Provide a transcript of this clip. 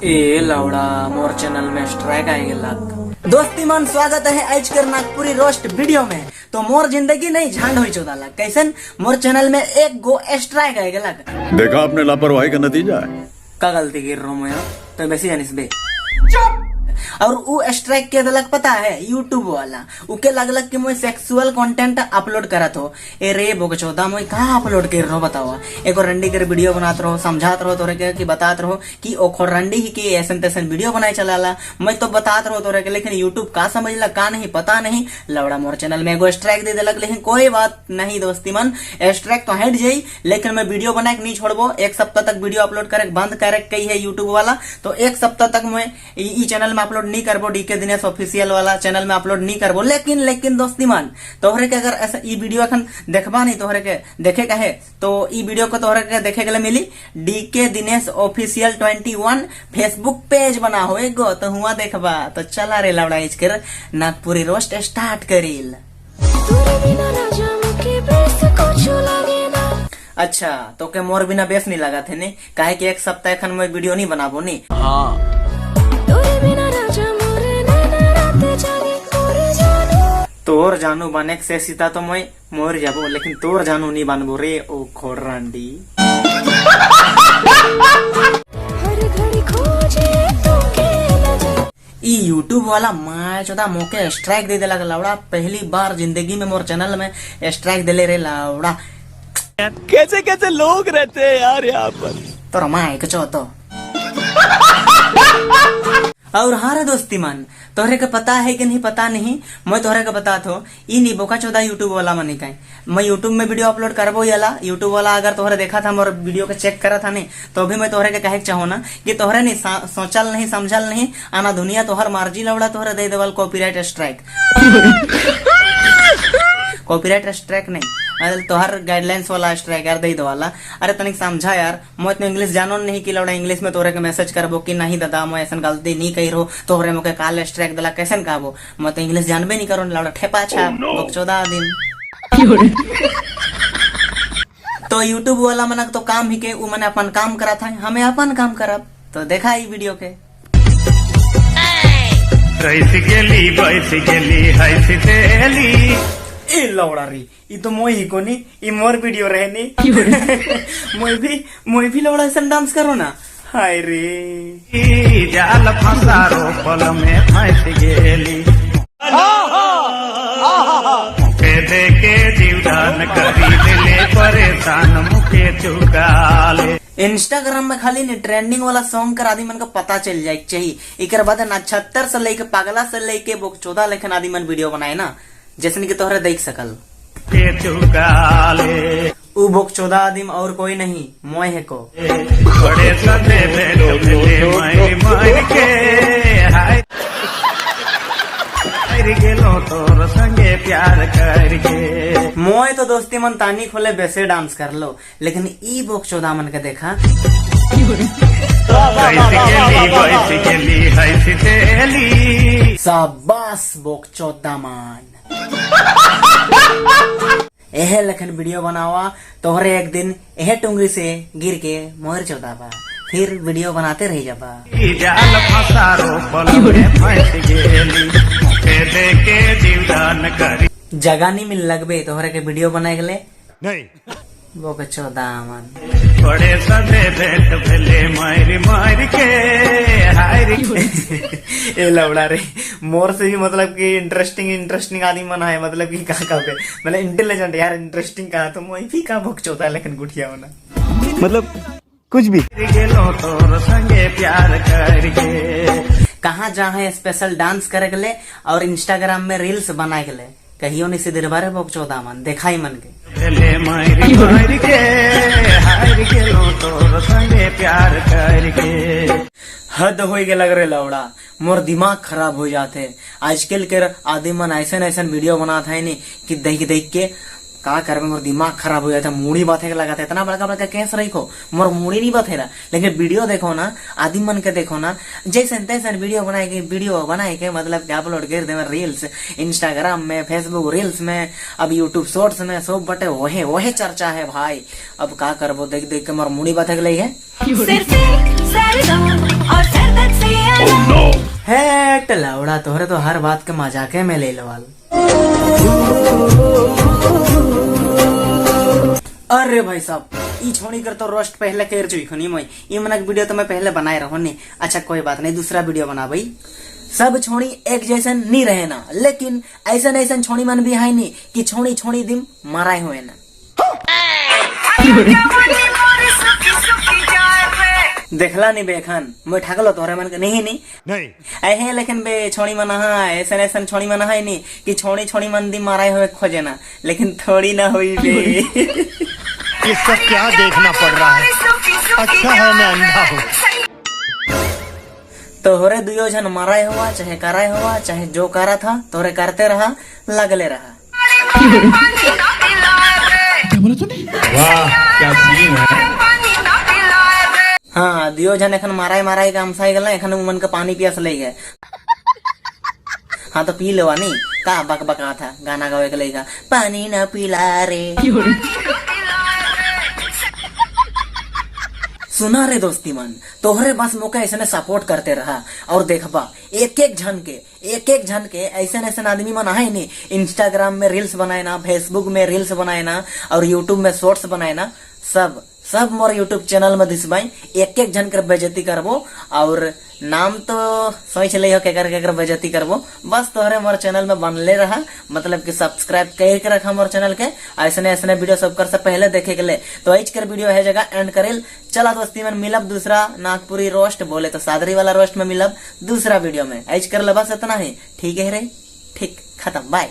ए लौड़ा, मोर चैनल में स्ट्राइक आए गेलक। दोस्ती मन, स्वागत है आज कर नागपुरी रोस्ट वीडियो में। तो मोर जिंदगी नहीं झांड होई चोदाला, कैसन मोर चैनल में एक गो स्ट्राइक आए गेलक। देखा आपने लापरवाही का नतीजा है। का गलती गिर रो मोया तो बेसी जानिस बे। और उ स्ट्राइक के देलक पता है यूट्यूब वाला। उके लगलक कि मोय सेक्सुअल कंटेंट अपलोड करत हो। ए रे बोकचोदा, मोय कहाँ अपलोड कर रहो बताओ? एगो रंडी कर वीडियो बनात रहो, समझात रहो तोरे के कि बतात रहो कि ओ रंडी ही के ऐसन तैसन वीडियो बनाए चलाला। मैं तो बतात रहो तोरे के, लेकिन यूट्यूब का समझला का नहीं पता नहीं, लवड़ा मोर चैनल में एगो स्ट्राइक दे देलक। लेकिन कोई बात नहीं दोस्ती मन, स्ट्राइक तो हट जाई, लेकिन मैं वीडियो बनाए के नहीं छोड़बो। एक सप्ताह तक वीडियो अपलोड करे बंद करे कही है यूट्यूब वाला, तो एक सप्ताह तक मैं ई चैनल में अपलोड नहीं करबो, डीके दिनेश ऑफिशियल वाला चैनल में अपलोड नहीं करबो। लेकिन लेकिन दोस्ती मान, तोहरे के अगर ऐसा ई वीडियो अखन देखबा नहीं, तोहरे के देखे का है तो ई वीडियो को तोहरे के देखे के मिली डीके दिनेश ऑफिशियल 21 फेसबुक पेज बना हो एगो, तो हुआ देखबा। तो चला रे लवड़ा, कर नागपुरी रोस्ट स्टार्ट करील। तोरे बिना राजा मुके बेस कुछ लागे ना। अच्छा, तो के मोर बिना बेस नहीं लगा थे नहीं? काहे कि एक सप्ताह एखन मैं वीडियो नहीं बनाबो नहीं। तोरे बिना राजा मोरे नैना रात जागे, मोर जानू। तोर जानू बने से सीता तो मैं मोर जाबो, लेकिन तोर जानू नहीं बनबो रे ओ खोरांडी। हर घड़ी खोजे तोके नजर। ई यूट्यूब वाला माय चोदा मोके स्ट्राइक दे देला लवड़ा। पहली बार जिंदगी में मोर चैनल में स्ट्राइक देले रे लवड़ा। कैसे कैसे लोग रहते हैं यार यहाँ पर। तोर माय के चोतो। और हाँ रे दोस्ती मन, तोहरे के पता है कि नहीं पता नहीं, मैं तोहरे के बतात हो, ई नहीं बोका चौदा यूट्यूब वाला मनी काई मैं यूट्यूब में वीडियो अपलोड करबो याला। यूट्यूब वाला अगर तोहरे देखा था, मोर वीडियो के चेक करा था नहीं, तो भी मैं तोहरे के कहे के चाहो ना कि तोहरे नहीं सोचल नहीं, समझल नहीं, आना दुनिया तोहर मार्जी लवड़ा, तोहरे दे देवल कॉपीराइट स्ट्राइक। कॉपीराइट स्ट्राइक नहीं, अरे तोहर गाइडलाइंस वाला स्ट्राइक यार दे दो वाला। अरे तनिक समझा यार, मैं इतना इंग्लिश जानो नहीं कि लौड़ा इंग्लिश में तोरे के मैसेज करबो कि नहीं दादा, मैं ऐसा गलती नहीं कही रहो, तोहरे मोके काल स्ट्राइक दिला, कैसन कहबो? मैं तो इंग्लिश जानबे नहीं करो लौड़ा, ठेपा छाप 14 दिन। तो यूट्यूब वाला मनक तो काम ही के उ मने अपन काम करा था, हमें अपन काम करब। तो देखा ई वीडियो के। रैस गेली, बैस गेली, हंस देली। ए लौड़ा रे, ई तो मोई ही कोनी, ई मोर वीडियो रहे नी। मोई भी लौड़ा ऐसा डांस करो ना, हाय रे। जाल फंसा रोपल में फंस गेली, मुके देके जीवदान करी देले परेशान, मुके चुकाले। इंस्टाग्राम में खाली नहीं ट्रेंडिंग वाला सॉन्ग कर आदमी मन का पता चल जाए चाहिए। एक बाद नक्षत्र से लेके पागला से लेके बोक 14 लेखन आदमी मन वीडियो बनाए ना, जैसे कि तोहरे देख सकल। के चुकाले। उ बोक 14 आदमी और कोई नहीं, मोय है को। बड़े सदे भेंट मिले मार मार के, हाय हार गेलो तोर संगे प्यार करके। मोय तो दोस्ती मन तानी खोले बेसे डांस कर लो, लेकिन ई बोक 14 मन के देखा। रैस गेली, बैस गेली, हंस देली। शाबाश बोक 14 मन, एहे लखन वीडियो बनावा, तोहरे एक दिन एहे टुंगरी से गिर के मोर चौदाबा, फिर वीडियो बनाते रह जाबा। जाल फंसा रोपल में फंस गेली, मुके देके जीवदान करी। जगह नहीं मिल लगबे तोहरे के वीडियो बनाए गेले। नहीं। बोक 14 मन। बड़े सदे भेंट भेले मार मार के, हाय। ए लवड़ा रे, मोर से भी मतलब कि इंटरेस्टिंग इंटरेस्टिंग आदमी मन है, मतलब कि कहा कहा मतलब इंटेलिजेंट यार, इंटरेस्टिंग कहा तो मोई भी का बोक चौदा लेकिन गुठिया होना। मतलब कुछ भी। गेलो तोर संगे प्यार करके। कहाँ जहाँ है स्पेशल डांस करे के ले और इंस्टाग्राम में रील्स बनाए के ले, कहियो नहीं सीधे बारे बोक चौदा मन देखा ही मन के। भेले मार मार के, हार गेलो तोर संगे प्यार करके। हद हो गए लग रहे लवड़ा, मोर दिमाग खराब हो जाते। आजकल के आदमी मन ऐसे ऐसे वीडियो बनाता है नहीं कि देख देख के का करबे, मोर दिमाग खराब हो जाता है, मुड़ी बाथे के लगाते। इतना बड़का बड़का केस रही को मोर मुड़ी नहीं बथे रहा, लेकिन वीडियो देखो ना, आदमी मन के देखो ना, जैसे तैसे वीडियो बनाए के मतलब कि अपलोड कर दे रील्स इंस्टाग्राम में, फेसबुक रील्स में, अब यूट्यूब शॉर्ट्स में, सब बटे वहे वहे चर्चा है भाई। अब का करबो, देख देख के मोर मुड़ी बथे के लई है। सिर्फ एक सरदम और सर हट लौड़ा, तोहरे तो हर बात के मजाके में ले लवाल। अरे भाई साहब, ई छोड़ी कर तो रोस्ट पहले कर चुकी खनी मैं। ई मनक वीडियो तो मैं पहले बनाए रहो नहीं। अच्छा कोई बात नहीं, दूसरा वीडियो बना भाई। सब छोड़ी एक जैसन नहीं रहे ना, लेकिन ऐसन ऐसन छोड़ी मन भी है नहीं कि छोड़ी छोड़ी दिन माराए हुए ना। देखला नहीं बेखन मैं ठगलो तोहरे मन के नहीं नहीं नहीं ऐहे, लेकिन बे छोड़ी मन हा ऐसन ऐसन छोड़ी मन है नहीं कि छोड़ी छोड़ी मन दी माराए हुए खोजे ना, लेकिन थोड़ी ना हुई बे। ये सब क्या देखना पड़ रहा है? अच्छा है मैं अंधा हूँ। तोहरे दुयो जन माराए हुआ चाहे कराए हुआ चाहे जो करा था तोहरे करते रहा, लगले रहा। वाह, क्या सीन है! हाँ, दुयो जन एखन माराए माराए के अमसाई गल, एखन मन के पानी पियास ले गए। हाँ तो पी लेवा नहीं का बक बका था गाना गावे के लेगा पानी ना पिला रे। सुना रे दोस्ती मन, तोहरे बस मौका ऐसे सपोर्ट करते रहा और देखबा एक एक झन के एक एक झन के ऐसे ऐसे आदमी मन आए नहीं, इंस्टाग्राम में रील्स बनाए ना, फेसबुक में रील्स बनाए ना और यूट्यूब में शॉर्ट्स बनाए ना, सब सब मोर यूट्यूब चैनल में दिसबाई। एक एक झन कर बेइज्जती करबो और नाम तो सोच ले हो केकर केकर बेइज्जती करबो, बस तोहरे मोर चैनल में बनले रहा, मतलब कि सब्सक्राइब कर के रखा मोर चैनल के, ऐसने ऐसने वीडियो सब कर से पहले देखे के ले। तो आज कर वीडियो है जगह एंड करेल। चला दोस्ती मन मिलब दूसरा नागपुरी रोस्ट बोले तो सादरी वाला रोस्ट में मिलब दूसरा वीडियो में। आज कर ले बस इतना ही, ठीक है रे, ठीक, खत्म, बाय।